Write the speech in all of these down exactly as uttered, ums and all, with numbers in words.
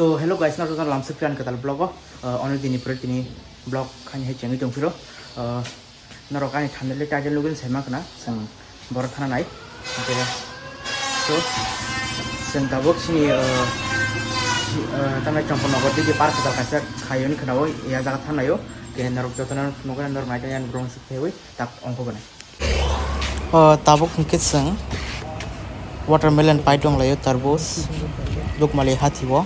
So hello guys, norok jotono lamsok phiya ang kwtal vlog o, uh, ono dini pore tini vlog khaini hai chengwi tongphiro. Uh, norok ani thumbnail tei title nugwi sai mankha na, chwng borok thana nai. Hwnkhe, so, chwng tabuk chini, uh, chi-, uh, tamni Chompornagar digi park kwtal kaisa khaio wngwi khwnao, ya jaga thanaio. Khe norok jotono phunukgwi norok naitongya, borok se phaiwi tak ongkhorgwnai. O tabuk hwnkhe chwng watermelon pai tonglaio, tarbuj, lukmali hatio.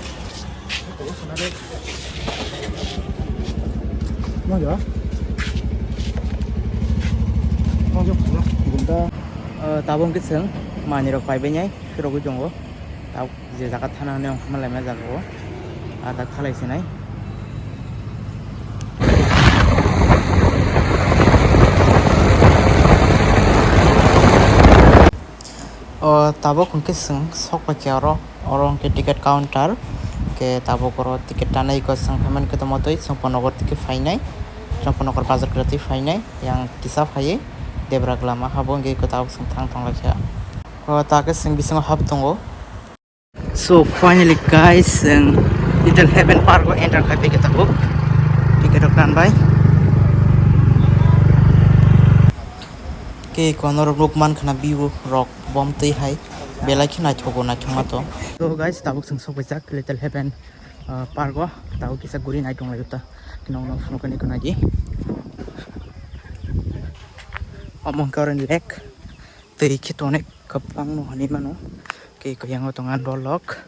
O tabuk hwnkhe chwng manwirok paibainai phirogwi tongo. Tabuk je jaga thana hwnwi wngkha malaima jaga o, ah, dak thalai sinai. O tabuk hwnkhe chwng sok paikha oro, oro hwnkhe ticket counter, hwnkhe tabuk oro ticket tanai khe chwng phaimani khe tongma twi Chompornagar twi khe phainai, Chompornagar bazar kwrwi twi phainai, yang kisa phaiwi debra lama habo hwnkhe tabuk chwng thang tonglaikha. O ta khe chwng bisingo hap tongo. So finally guys, chwng Little Heaven Park o enter khai paikha tabuk. Ticket rok tanbai. Khe kono rok nuk mankha na view rok bom twi hai belai khe naithogo, naithokma to. So guys, tabuk chwng sokpaijak Little Heaven, uh, Park o. Tabuk kisa guri nai tonglaio ta. Nokno phunukgwi naidi. Omo hwnkhe oroni lake. Twi khe to onek kwbangno hinwi mano. Khe kwyango tongo ani borok.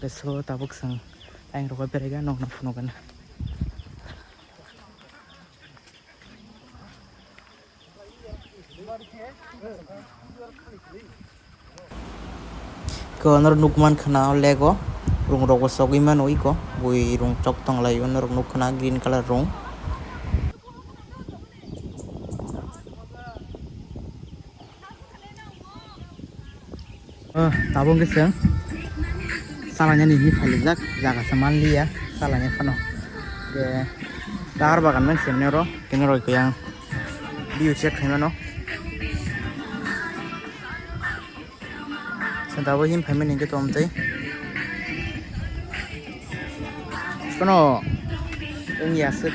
Teso tabuk chwng ayang rogo beraiga nokno phunukgwi. Khe norok nukmankha na o lake o rung rokbo chogwi mano eko, bui rung chok tonglaio norok nukkha na green colour rung. O, tabuk hwnkhe chwng chalainani hinwi phailaijak, jaga se manliya chalainai phano. Je, tar bagan mang se oro, khe norok yang view check khaimano. Chwng tabuk him phaimani hwnkhe tongtwi. Kono wngya aswk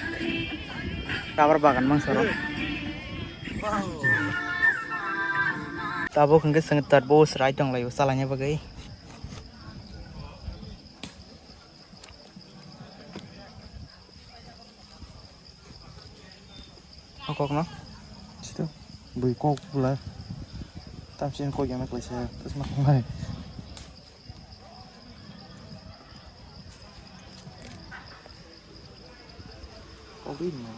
rubber bagan mangsa oro. Tabuk hwnkhe chwng tarbuj rai tonglaio chalaina bagwi. O kokno. Sito. Bui kok bwla. Tamsini kok yama klaisa. Tasma khangnai. Kok bini ma.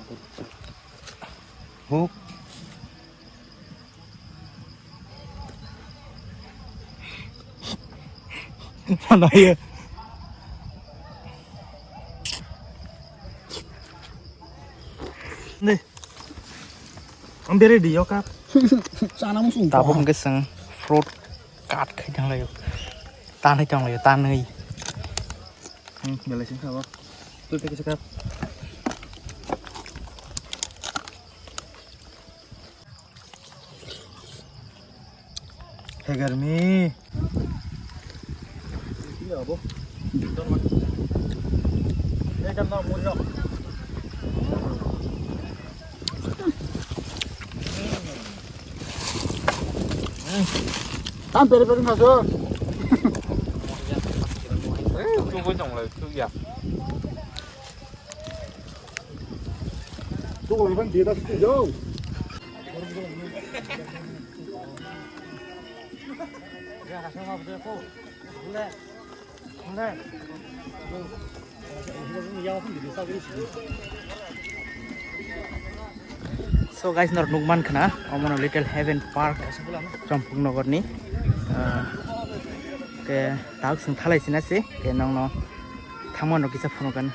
Huk. Sana ya. Nih. Ambil ready yo kap. Sana musuh. Tabuk hwnkhe chwng fruit cut khai tonglaio. Tanwi tonglaio, tanwi. Hmm, belai sing kabo. Tu teki sekap. Hegarmi. Tam pere pere naso. Eh, tunggu dong lah, itu ya. Tuh, orang dia tak situ jauh. So guys, norok nukmankha na, omono Little Heaven Park, Champaknagar ni. Ah, ke tabuk chwng thalai sina se, ke nokno thangmano kisa phunukgwna.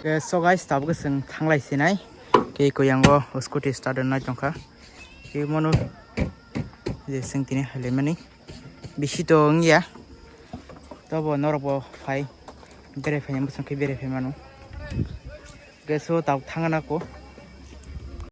Ke so guys, tabuk chwng thanglai sinai, ke koyango scooty start rwnai tongkha. Ke mono je chwng tini hailaimani. Bisi to wngya. Tobo norok bo phai. Berai phaina bwswng khe berai phai mano. Geso tabuk thangna ko.